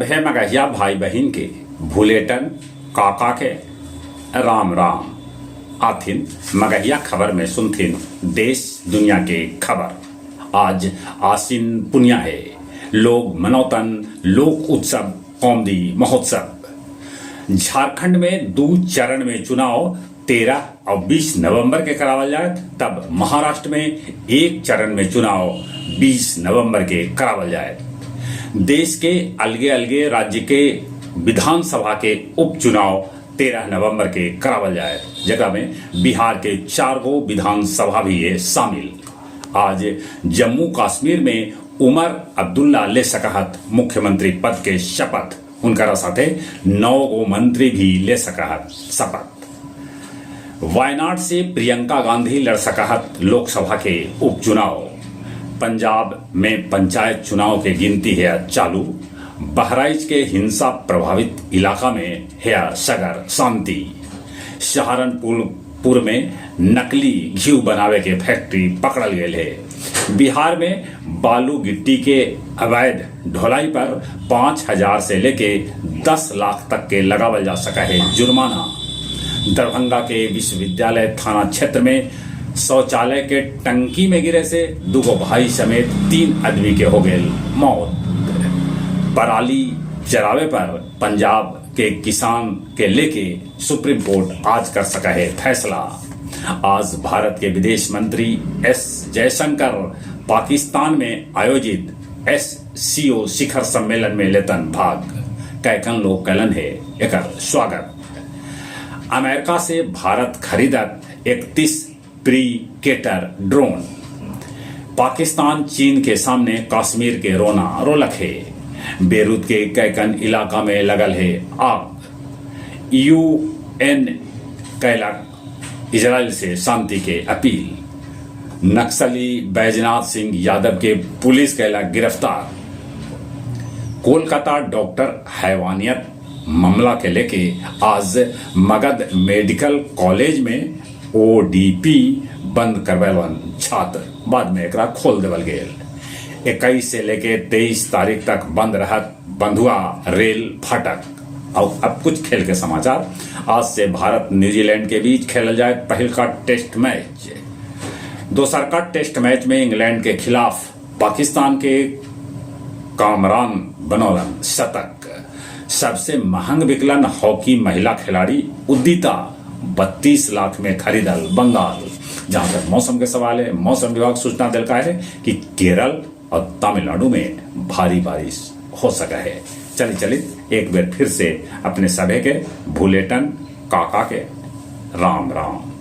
सभे मगहिया भाई बहिन के भुलेटन काका के राम राम। आथिन मगहिया खबर में सुनथिन देश दुनिया के खबर। आज आसिन पुनिया हे। लोग मनौतन लोक उत्सव कौमदी महोत्सव। झारखंड में दू चरण में चुनाव 13 और 20 नवंबर के करावल जायत, तब महाराष्ट्र में एक चरण में चुनाव 20 नवंबर के करावल जायत। देश के अलगे-अलगे राज्य के विधानसभा के उपचुनाव 13 नवंबर के करावल जायत, जेकरा में बिहार के चार गो विधानसभा भी है शामिल। आज जम्मू कश्मीर में उमर अब्दुल्ला ले सकहत मुख्यमंत्री पद के शपथ, उनकरा साथे नौ गो मंत्री भी ले सकहत शपथ। वायनाड से प्रियंका गांधी लड़ सकहत लोकसभा के उपचुनाव। पंजाब में पंचायत चुनाव के गिनती है चालू। बहराइच के हिंसा प्रभावित इलाका में है सगर शांति। सहारनपुर में नकली घी बनावे के फैक्ट्री पकड़ल गेल है। बिहार में बालू गिट्टी के अवैध ढोलाई पर 5,000 से लेके 10 लाख तक के लगावल जा सका है जुर्माना। दरभंगा के विश्वविद्यालय थाना क्षेत्र में शौचालय के टंकी में गिरे से दुगो भाई समेत 3 आदमी के हो गए मौत। पराली जरावे पर पंजाब के किसान के लेके सुप्रीम कोर्ट आज कर सका है फैसला। आज भारत के विदेश मंत्री एस जयशंकर पाकिस्तान में आयोजित एससीओ शिखर सम्मेलन में लेतन भाग। कैकन लोग कैलन है एकर स्वागत। अमेरिका से भारत खरीदत 31 प्रीकेटर ड्रोन। पाकिस्तान चीन के सामने कश्मीर के रोना रोलक है। बेरूत के कैकन इलाका में लगल है आग। यूएन कैलक इजराइल से शांति के अपील। नक्सली बैजनाथ सिंह यादव के पुलिस कैलक गिरफ्तार। कोलकाता डॉक्टर हैवानियत मामला के लेके आज मगध मेडिकल कॉलेज में ओडीपी बंद करवैलन छात्र, बाद में एकरा खोल देवल गेल। 21 से लेके 23 तारीख तक बंद रहत बंधुआ रेल फाटक। और अब कुछ खेल के समाचार। आज से भारत न्यूजीलैंड के बीच खेलल जाए पहिल का टेस्ट मैच। दोसर का टेस्ट मैच में इंग्लैंड के खिलाफ पाकिस्तान के कामरान बनौलन शतक। सबसे महंग बिकलन हॉकी महिला खिलाड़ी उदिता 32 लाख में खरीदल बंगाल। जहां तक मौसम के सवाल है, मौसम विभाग सूचना दिलका है कि केरल और तमिलनाडु में भारी बारिश हो सका है। चली चली एक बार फिर से अपने सभे के भूलेटन काका के राम राम।